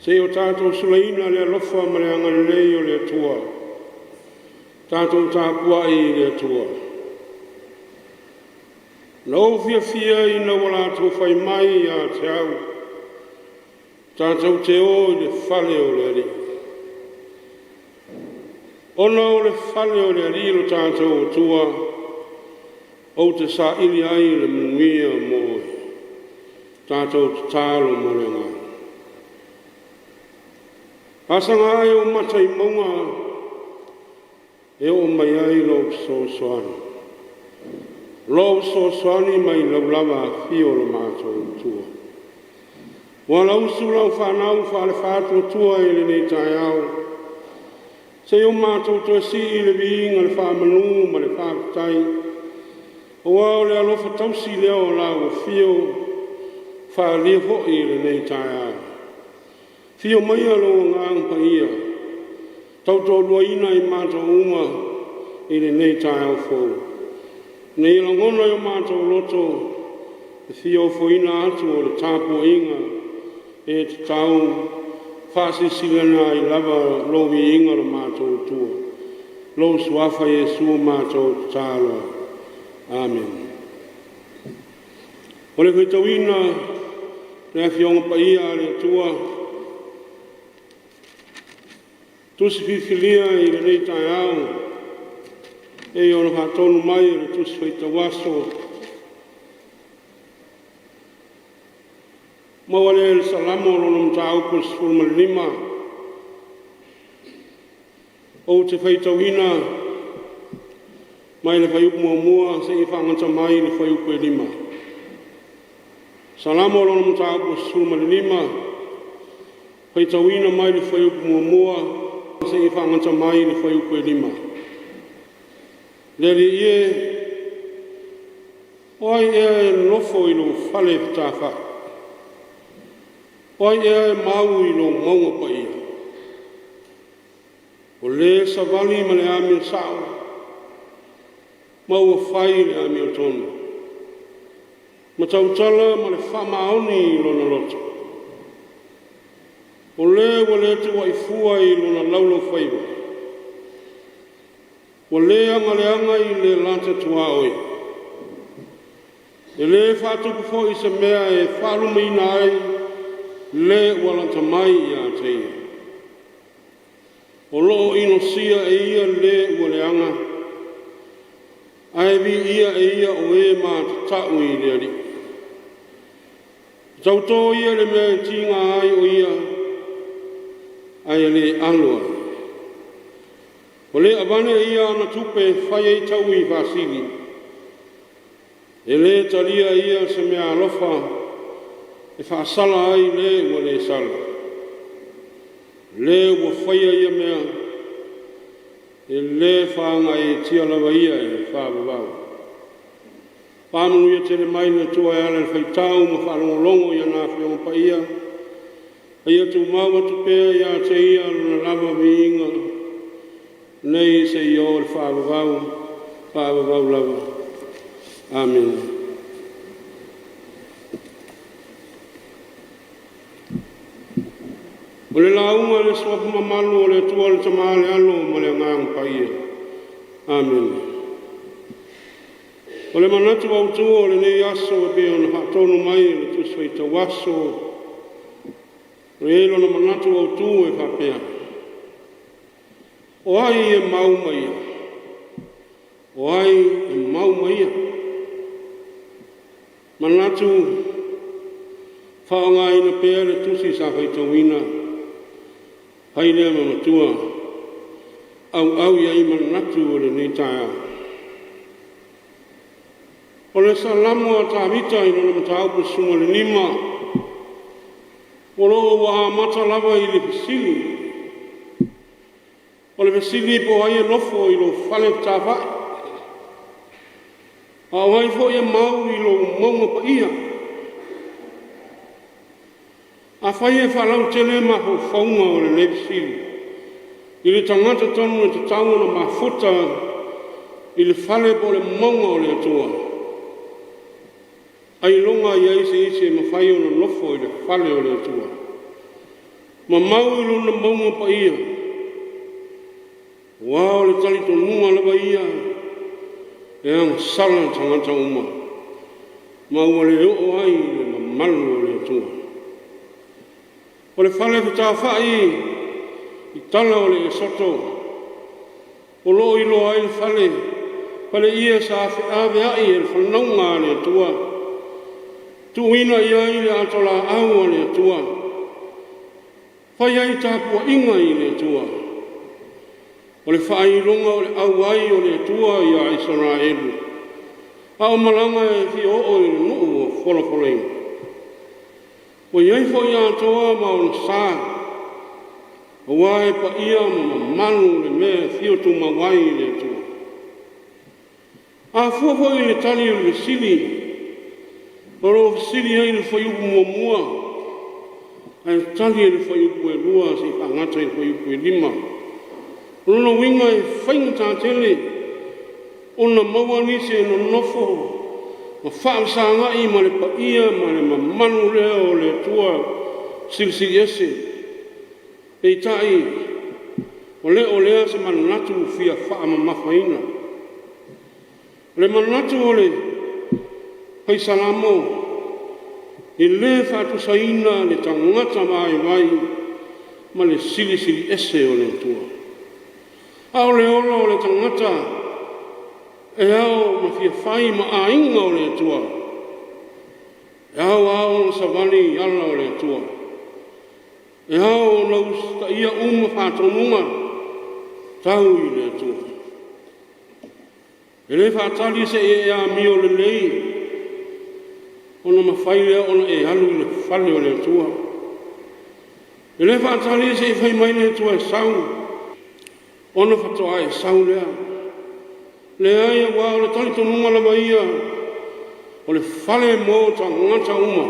Seia o tatou sulaina le alofa ma le agalelei o le Atua. Tatou tapuai i le Atua. Na ou fiafia ina ua latou fai mai ia te au, tatou te o i le fale o le Alii. Ona o le fale o le Alii lo tatou Atua, ou te saili ai le manuia mo oe. Tatou tatalo mo le agaga. Asaga ane ou mata i mauga e oo mai ai lou fesoasoani. Lou fesoasoani mai lau lava afio o lo matou Atua. Ua alausu lau fanau faale-Faatuatua i lenei taeao, seia o matou toe sii le viiga, le faamanu ma le faafetai, aua o le alofa tausi lea o lau afio faaalia foi i lenei taeao. Afio maia lou Agaga Paia, tautoaluaina i matou uma i lenei taeao fou, ina ia lagona e o matou loto le fia ofoina atu o le tapuaiga e tatau, faasilasila ai lava lou viiga lo matou Atua. Lou Suafa Iesu matou tatalo ai. Amene. O le faitauina le Afioaga Paia a le Atua, Tusi Filifilia i lenei taeao e pei ona faatonu mai e le Tusi Faitau Aso, maua lea i le Salamo lona mataupu e 15. Ou te faitauina mai le fuaiupu 1 seia faaga mai i le fuaiupu 5. Salamo lona mataupu 15, faitauina mai le fuaiupu 1 seia faaga mai i le fuaiupu 5. Le Alii e, o ai ea e nofo i lou fale fetāfai? O ai ea e mau i lou mauga paia? O le savali ma le amio sa'o ma ua fai le amiotonu, ma tautala ma le faamaoni i lona loto. O le ua le tuuai fua i lona laulaufaiva, ua le agaleaga i le lata tuaoi, e le faatupu foi se mea e faalumaina ai le ua lata mai ia te ia. O lo o inosia e ia le ua leaga, ae viia e ia o e matata'u i le Alii. E tauto ia i le mea e tiga ai o ia, ae le alo ai. Ua le aveane e ia ana tupe e fai ai taui faasili, e le talia e ia se meaalofa e faasala ai le ua le sala. Le ua faia ia mea, e le faagaeetia lava ia i le faavavau. Faamanuia tele mai le Atua e ala i le faitau ma faalogologo i ana Afioga Paia, a ia tumau atu pea ia te Ia Lona lava viiga, nei seia oo i le faavavau, faavavau lava. Amene. O le lauga a le Suafa mamalu o le Atua le Tama le Alo ma le Agaga Paia. Amene. O le manatu autu o lenei aso e pei ona faatonu mai e le Tusi Faitau Aso, e i ai lona manatu autu e faapea: O ai e mau ma ia? O ai e mau ma ia? Manatu faaaogaina pea le tusi sa faitauina, fai lea ma matua auau i ai manatu o lenei taeao. O le Salamo a Tavita i lona mataupu 15, o lo o ua amata lava i le fesili. O le fesili po o ai e nofo i lou fale fetāfai, a o ai foi e mau i lou mauga paia? Afai e faalautele mafaufauga o lenei fesili i le tagata tonu e tatau ona mafuta i le fale po o le mauga o le Atua, ailoga e i ai se isi e mafai ona nofo i le fale o le Atua. Ma mau i lona mauga paia, aua o le talitonuga lava ia e agasala tagata uma, ma ua le oo ai i le mamalu o le Atua. O le fale fetafa'i i tala o le Esoto, o lo o iloa ai le fale, paleia sa feaveai e le fanauga a le Atua, tuuina i ai le atolaau a le Atua, fai ai tapuaiga i le Atua. O le faailoga o le auai o le Atua ia Isaraelu, a o malaga e fia oo i le nuu ua folafolaina. Ua i ai foi Atoa ma ona sa, aua e paia ma mamalu le mea e afio tumau ai le Atua. A fua foi i le tali o le fesili o lo o fesili ai le fuaiupu 1 ae tali e le fuaiupu 2 seia faagata i le fuaiupu 5. O lona uiga e faigata tele ona maua nisi e nonofo ma faafesagai ma le paia ma le mamalu lea o le Atua Silisili Ese. Peitai, ua le o lea se manatu fia faamamafaina. O le manatu o le Fai Salamo, e le faatusaina le tagata vaivai ma le Silisili Ese o le Atua. A o le ola o le tagata e ao ma fia fai ma aiga o le Atua, e ao lava ona savali i ala o le Atua, e ao ona usitaia uma faatonuga tau i le Atua. E le faatali seia e amio lelei ona mafai lea ona e alu i le fale o le Atua. E le faatali se i fai mai le Atua e sau ona faatoa e sau lea. Leai, aua o le talitonuga lava ia o le fale mo tagata uma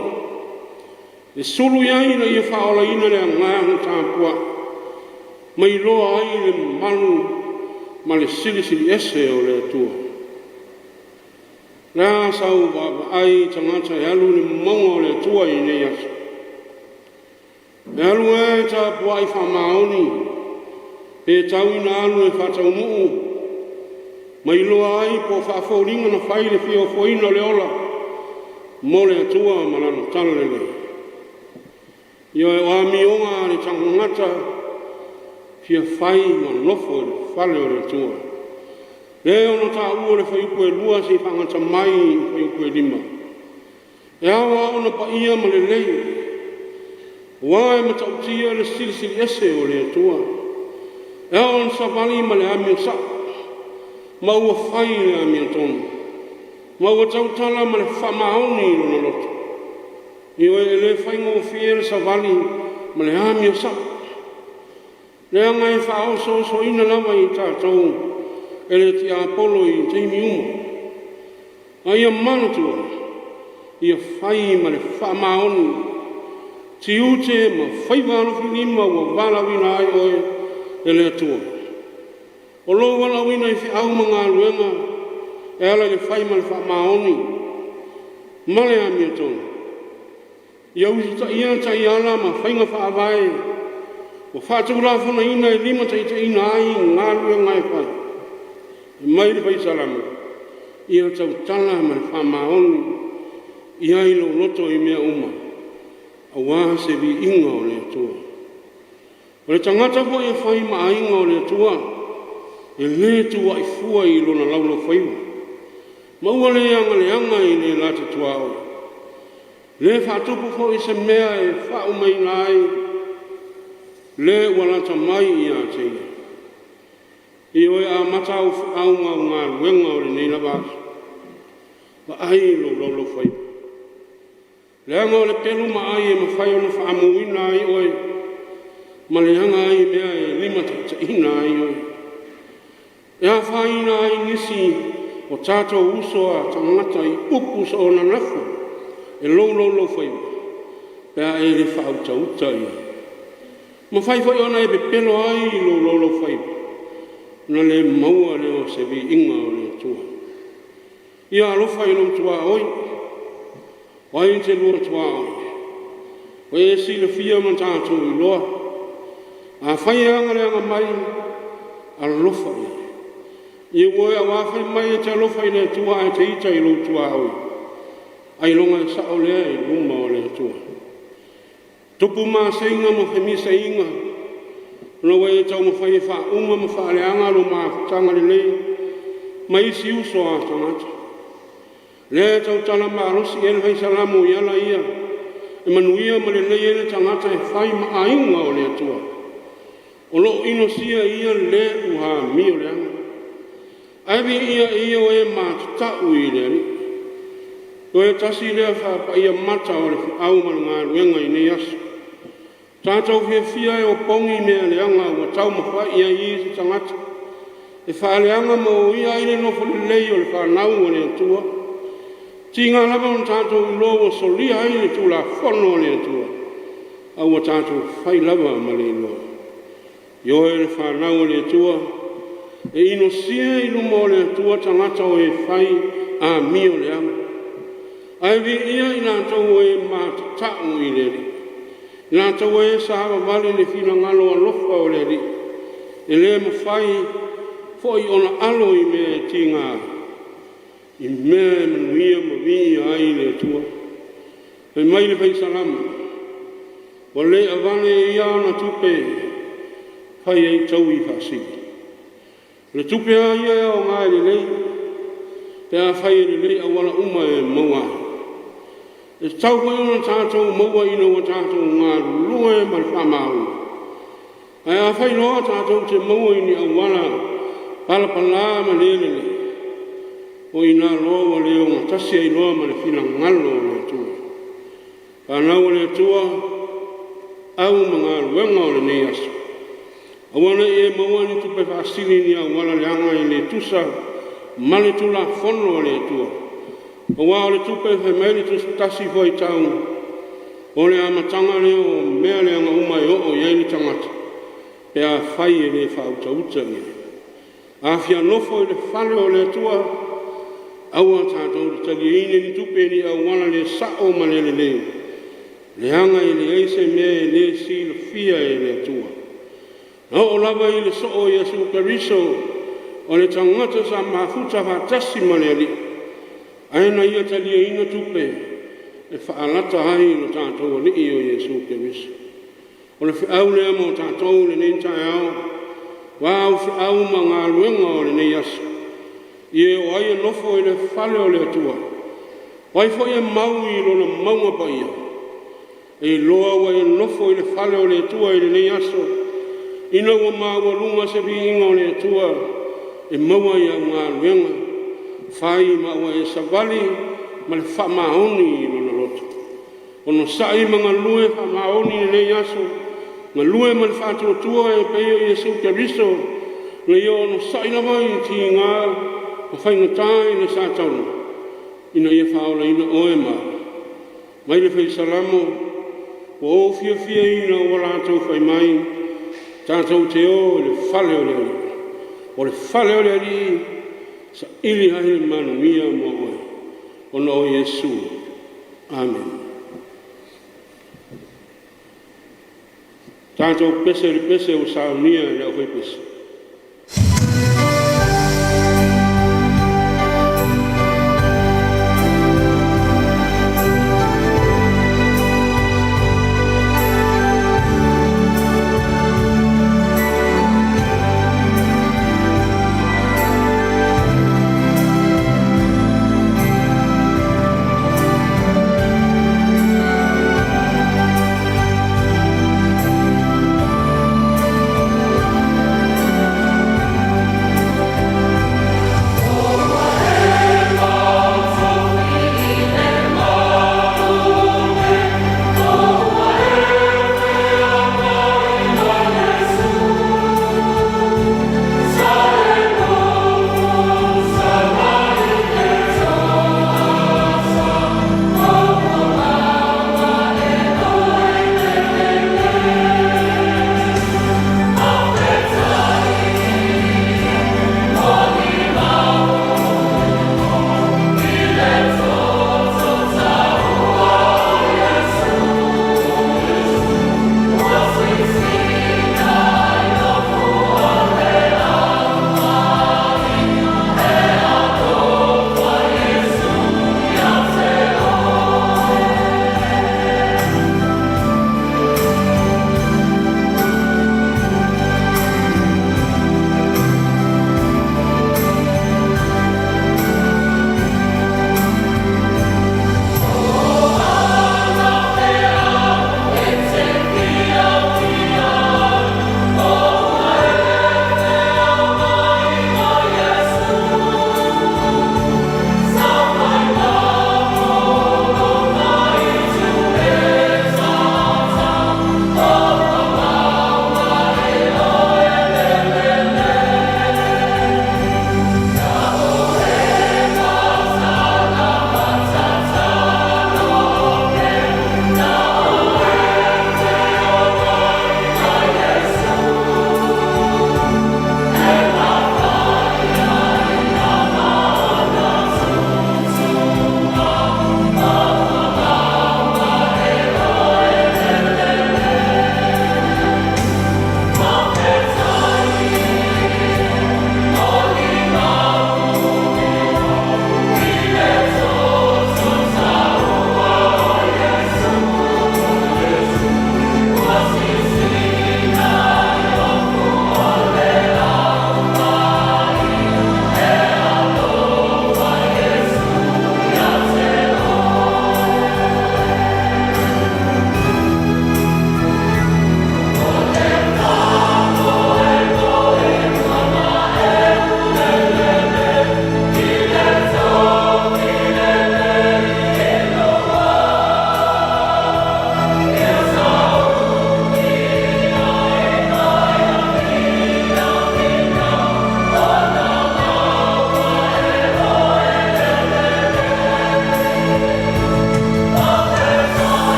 e sulu i ai ina ia faaolaina le agaga tapuai ma iloa ai le mamalu ma le Silisili Ese o le Atua. O le a sau vaavaai i tagata e alu i le mauga o le Atua i lenei aso? E alu e tapuai faamaoni pe tau ina alu e faataunuu ma iloa ai po o faafoliga na fai le fia ofoina o le ola mo le Atua ma Lana Talalelei. Ioe, o amioga a le tagata fia fai ma nofo i le fale o le Atua. Lea ona taua le fuaiupu 2 seia faagata mai i le fuaiupu 5. E ao lava ona paia ma lelei, aua e matautia le Silisili Ese o le Atua. E ao ona savali ma le amio sa'o, ma ua fai le amiotonu, ma ua tautala ma le faamaoni i lona loto. Ioe, e le faigofie le savali ma le amio sa'o, leaga e faaosoosoina lava i tatou e le tiapolo i taimi uma. A ia manatua, ia fai ma le faamaoni tiute ma faiva alofilima ua valaauina ai oe e le Atua. O lou valaauina i feau ma galuega e ala i le fai ma le faamaoni ma le amiotonu, ia usitaia taiala ma faiga faavae ua faatulafonoina e limataitaiina ai galuega e fai. Mai le Fai Salamo, ia tautala ma le faamaoni i ai lou loto i mea uma, aua se viiga o le Atua. O le tagata foi e fai ma aiga o le Atua, e le tuuai fua i lona laulaufaiva, ma ua le agaleaga i le lata tuaoi, le faatupu foi se mea e faaumaina ai le ua lata mai ia te ia. Ioe, amata au feau ma au galuega o lenei lava aso, vaai lou laulaufaiva, leaga o le pelu ma ai e mafai ona faamuina ai oe, ma leaga ai mea e limataitaiina ai oe, e afaina ai nisi o tatou uso a tagata i upu soona lafo e lou laulaufaiva pe a e le faautauta i ai. Mafai foi ona e pepelo ai i lou laulaufaiva ona le maua lea o se viiga o le Atua. Ia alofa i lou tuaoi, o ai e te lua tuaoi? Ua e silafia ma tatou iloa. Afai e agaleaga mai, alofa i ai. Ia ua e auā fai mai e te alofa i le Atua ae te ita i lou tuaoi, ailoga e sao lea i luma o le Atua. Tupu maseiga ma femisaiga, ona ua e taumafai e faauma ma faaleaga lou mafutaga lelei ma isi uso a tagata. Lea e tautala malosi i ai le Fai Salamo i ala ia e manuia ma lelei ai le tagata e fai ma aiga o le Atua. O lo o inosia e ia le ua amioleaga. Ae viia e ia o e matatau i le Alii. Toe tasi lea faapaia mata o le feau ma le galuega i nei aso. Tatou fiafia e opogi mea leaga ua taumafai i ai isi tagata e faaleaga ma oia ai le nofo lelei o le fanau a le Atua. Tiga lava ona tatou iloa ua solia ai le Tulafono a le Atua, a ua tatou fai lava ma le iloa. Ioe le fanau a le Atua, e inosia i luma o le Atua tagata o e fai amioleaga, ae viia i latou o e matatau i le Alii, i latou e savavali i le finagalo alofa o le Alii, e le mafai foi ona alo i mea e tiga, i mea e manuia ma viia ai le Atua. Fai mai le Fai Salamo, ua le avane e ia ana tupe e fai ai taui faasili. O le tupe lava ia e aoga e lelei, pe afai e lelei auala uma e maua ai. E tatau foi ona tatou maua ina ua tatou galulue ma le faamaoni. Ae afai loa tatou te maua i ni auala palapala ma le lelei, o i ina loa ua le ogatasi ai loa ma le finagalo o le Atua. Fanau a le Atua, au ma galuega o lenei aso, aua ne i e maua ni tupe faasili i ni auala leaga e le tusa ma le Tulafono a le Atua, aua o le tupe fai mai le Tusi Tasi Faitau, o le amataga lea o mea leaga uma e oo i ai le tagata pe afai e le faautauta i ai. A fia nofo i le fale o le Atua, aua tatou te taliaina ni tupe i ni auala le sao ma le lelei, leaga e leai se mea e le silafia e le Atua. Na oo lava i le Soo Iesu Keriso o le tagata sa mafuta faatasi ma le Alii, ae na ia taliaina tupe e faalata ai lo tatou Alii o Iesu Keriso. O le feau lea mo tatou i lenei taeao, o a au feau ma galuega o lenei aso, ia o ai e nofo i le fale o le Atua, o ai foi e mau i lona mauga paia, e iloa ua e nofo i le fale o le Atua i lenei aso, ina ua maualuga se viiga o le Atua e maua i au galuega fai ma ua e savali ma le faamaoni i lona loto. Onosai ma galue faamaoni i lenei aso, galue ma le faatuatua e pei o Iesu Keriso na ia onosai lava i tiga ma faigata i le Satani ina ia faaolaina oe ma a'u. Fai mai le Fai Salamo, “Ua ou fiafia ina ua latou fai mai, tatou te o i le fale o le Alii. O le fale o le Alii e saili ai le manuia mo oe ona o Iesu. Amene.” Tatou pese i le pese ua saunia e le aufaipese.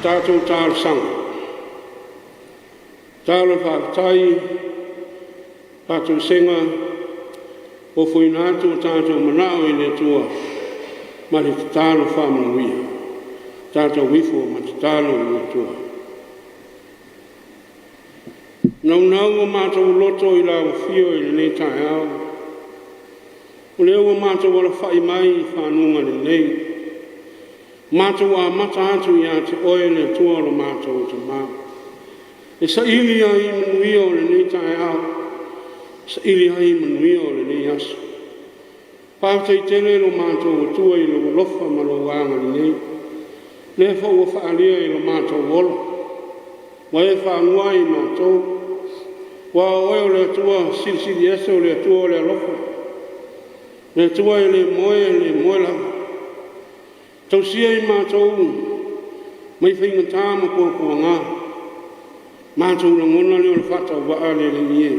Tatou talosaga, tatalo faafetai, faatoesega, ofoina atu o tatou manao i le Atua ma le tatalo faamanuia. Tatou ifo ma tatalo i le Atua. Naunau o matou loto i lau afio i lenei taeao, o lea ua matou alafai mai i faguga lelei, matou amata atu ia te Oe le Atua lo matou Tama, e saili ai manuia o lenei taeao, saili ai manuia o lenei aso. Faafetai tele lo matou Atua i lou alofa ma lou agalelei, lea foi ua faaalia i lo matou ola, ua e faamua ai matou. Aua o Oe o le Atua Silisili Ese, o le Atua o le alofa, le Atua e le moe, e le moe lava. Tausia i matou mai faigata ma puapuaga, matou lagona lea o le faatauvaa le Alii e.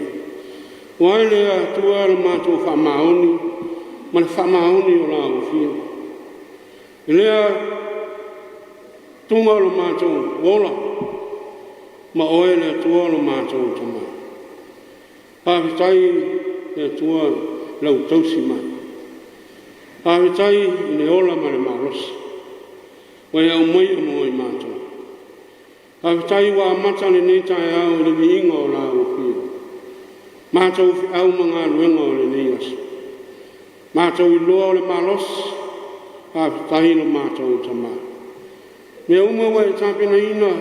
Ua e le Atua lo matou faamaoni ma le faamaoni o lau Afio. I lea tuga o lo matou ola ma Oe le Atua lo matou Tama. Faafetai le Atua i lau tausi mai. Faafetai i le ola ma le malosi ua e aumaia mo i matou. Faafetai ua amata lenei taeao i le viiga o lau Afio. Matou feau ma galuega o lenei aso, matou iloa o le malosi. Faafetai lo matou Tama. Mea uma ua e tapenaina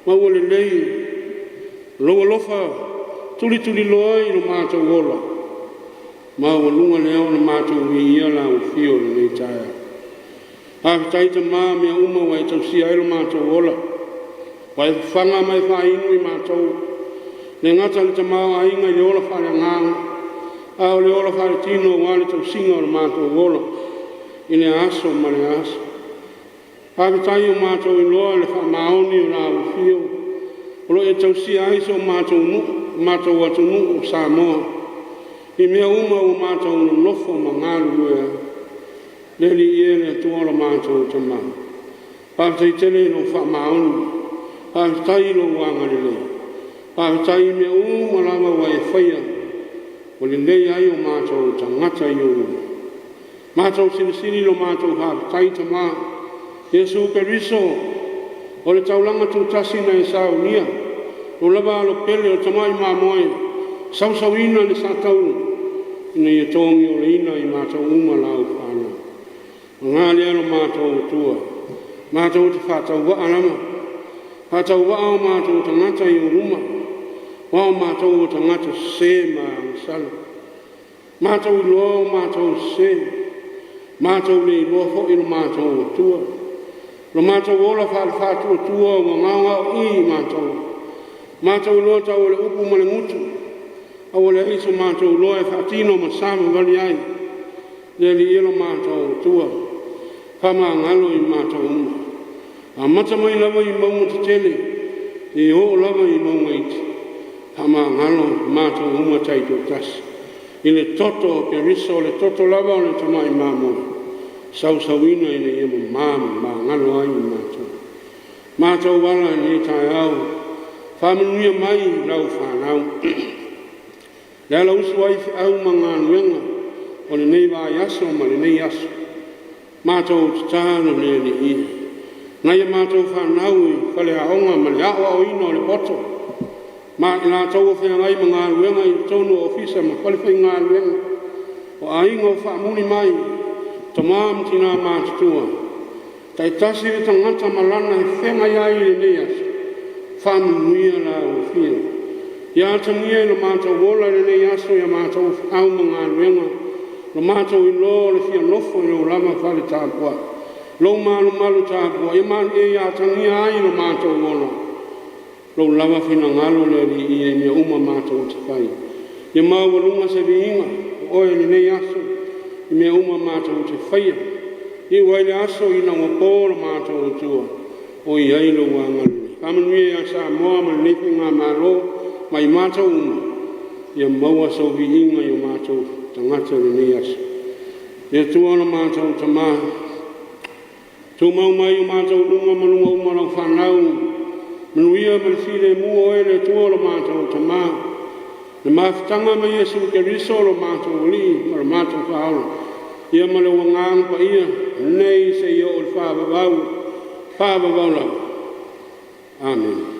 ma ua lelei, lou alofa tulituliloa i lo matou ola, maualuga lea ona matou viia lau Afio i lenei taeao. Faafetai Tama, mea uma ua e tausia ai lo matou ola, ua e fafaga ma e faainu i matou, le gata i le tamaoaiga i le ola faaleagaga, a o le ola faaletino aua le tausiga o le matou ola i lea aso ma lea aso. Faafetai ua matou iloa le faamaoni o lau Afio o lo o e tausia ai si o matou nuu, matou atunuu o Samoa i mea uma ua matou nonofo ma galulue ai. Le Alii e, le Atua o lo matou Tama, faafetai tele i lou faamaoni, faafetai i lou agalelei, faafetai i mea uma lava ua e faia ua lelei ai o matou tagata i ou luma. Matou silisili lo matou faafetai Tama, Iesu Keriso o le taulaga tutasi na e saunia, lou lava alo pele o le tamai mamoe, sausauina le sataulu ina ia togiolaina i matou uma lau fanau. Paga lea lo matou Atua, matou te faatauvaa lava, faatauvaa o matou tagata i ou luma, aua o matou o tagata sese ma agasala. Matou iloa o matou sese, matou le iloa foi lo matou Atua. Lo matou ola faale-faatuatua ua gaogaoii i matou, matou iloa tau o le upu ma le gutu, a ua leai so matou iloa e faatino ma savavali ai. Le Alii e lo matou Atua, faamagalo i matou uma, amata mai lava i mauga tetele seia oo lava i mauga iti, faamagalo i matou uma taitoatasi i le toto o Keriso, o le toto lava o le tamai mamoe, sausauina ina ia mama ma magalo ai i matou. Matou ala i lenei taeao, faamanuia mai i lau fanau, le alausu ai i feau ma galuega o lenei vaiaso ma lenei aso. Matou tatalo le Alii, nai a matou fanau i faleaoga ma le aoaoina o le poto, ma i latou o feagai ma galuega i totonu o ofisa ma falefaigaluega, o aiga o faamuli mai, tama ma tina matutua, taitasi le tagata ma lana e feagai ai i lenei aso, faamanuia lau Afio. Ia atagia i lo matou ola i lenei aso i a matou feau ma galuega lo matou iloa o le fia nofo i lou lava fale tapuai, lou malumalu tapuai, ia atagia ai lo matou ola lou lava finagalo le Alii i mea uma matou te fai. Ia maualuga se viiga o Oe i lenei aso i mea uma matou te faia, iu ai le aso ina ua po lo matou Atua o i ai lou agalelei. Faamanuia ia Samoa ma lenei Faigamalo ma i matou uma, ia maua sou viiga i o matou tagata i lenei aso. Le Atua lo matou Tama, Tumau mai o matou luga ma luga uma lau fanau, manuia ma le filemu o Oe le Atua lo matou Tama, le mafutaga ma Iesu Keriso lo matou Alii ma lo matou Faaola, ia ma le Agaga Paia, nei seia oo i le faavavau, faavavau lava. Amene.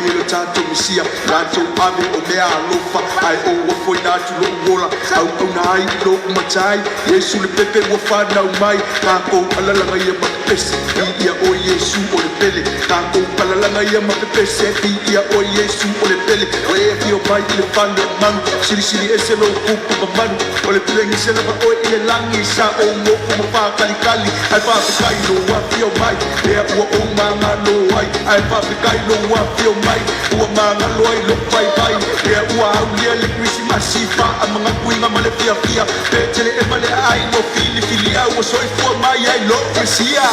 mai e lo tatou Mesia. Latou ave o meaalofa, ae ou ofoina atu lo'u ola, auauna ai i lo'u Matai. Iesu le pepe ua fanau mai. Takou alalaga ia ma pepese, viia oe Iesu o le pele. Takou alalaga ia ma pepese, viia oe Iesu o le pele. Ua e afio mai i le fale o manu, silisili ese lou kupu mamalu. O le pelegise lava oe i le lagi, sa ou mo'u ma fākalikali. Ae faafetai lou afio mai, lea ua ou magalo ai. Ae faafetai lou afio mai, ua magalo ai lou vaivai. Lea ua aulia le Kerisimasi, faamanatuina ma le fiafia. Peteleema le aai ua filifilia, ua soifua mai ai lou Mesia.